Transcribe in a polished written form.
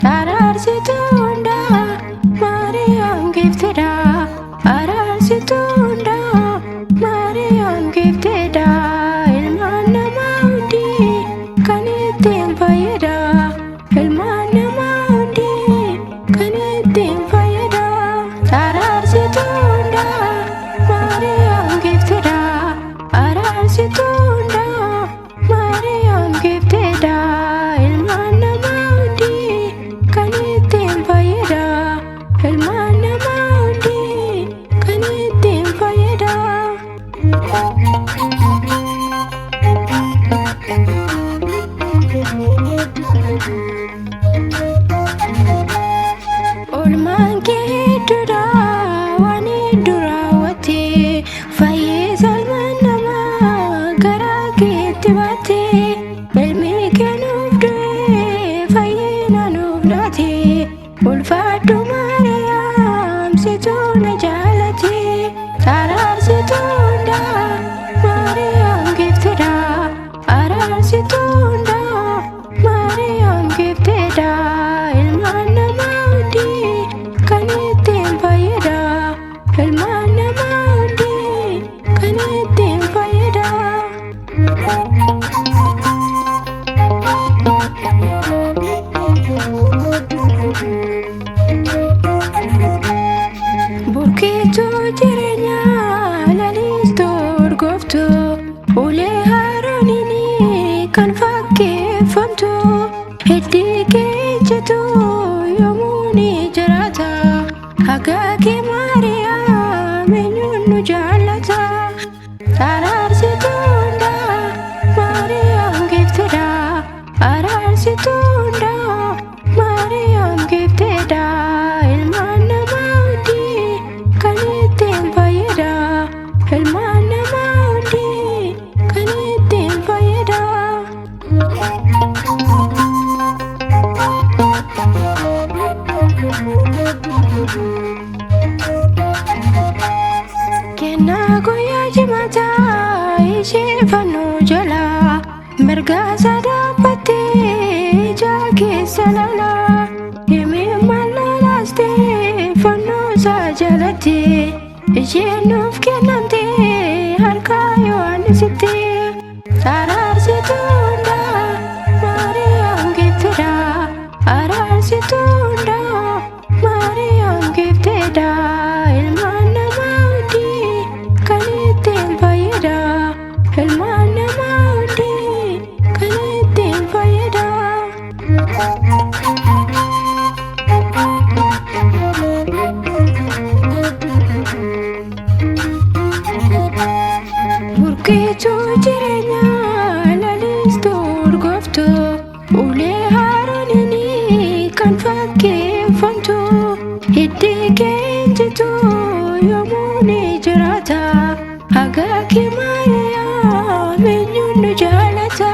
Araarsituu hundaa Maariyaam giftidha. Araarsituu hundaa Maariyaam giftidha. Ilmaan namaa hundi kan ittiin fayyada. Ilmaan namaa hundi kan ittiin fayyada. Araarsituu hundaa Maariyaam giftidha. Araarsituu hundaa Maariyaam giftidha. Ilmaan namaa hundi kan ittiin fayyada. Ilmaan namaa hundi kan ittiin fayyada. Oolmaan kee hedduudha waan hedduu raawwatte, fayyisa ilmaan namaa garaa keetti baatte, ilmi kee nuuf du'e fayyina nuuf laate, ulfaadhu Maariyaam situ na jaalate. Araarsituu hundaa Maariyaam giftidha. Araarsituu hundaa Maariyaam giftidha. Ilmaan namaa hundi kan ittiin fayyada. Ilmaan namaa hundi kan ittiin fayyada. Burqituu jireenyaa lalistuu urgooftuu, ulee harooniin kan fakkeeffamtu, hiddi kee ejjetu yoomuu ni jiraata. Haga kee Maariyaam eenyuun nu jaallata? Araarsituu hundaa Maariyaam giftidha. Araarsituu hundaa Maariyaam giftidha. Ilmaan namaa hundi kan ittiin fayyada. Ilmaan namaa hundi kan ittiin fayyada. Kennaa guyyaa jimataa ishee fannoo jala mirga sadaaffattee ija keessa lala himimmaan lolaastee fannoo isaa jalatti isheen nuuf kennamte harka Yohaannisitti. Araarsituu hundaa Maariyaam giftidha. Araarsituu hundaa Maariyaam giftidha. Ilmaan namaa hundi kan ittiin fayyada. Ilmaan namaa hundi kan ittiin fayyada. Burqituu jireenyaa lalistuu urgooftuu, ulee harooniin kan fakkeeffamtu, hiddi kee ejjetu yoomuu ni jiraata. Haga kee Maariyaam eenyuun nu jaalata?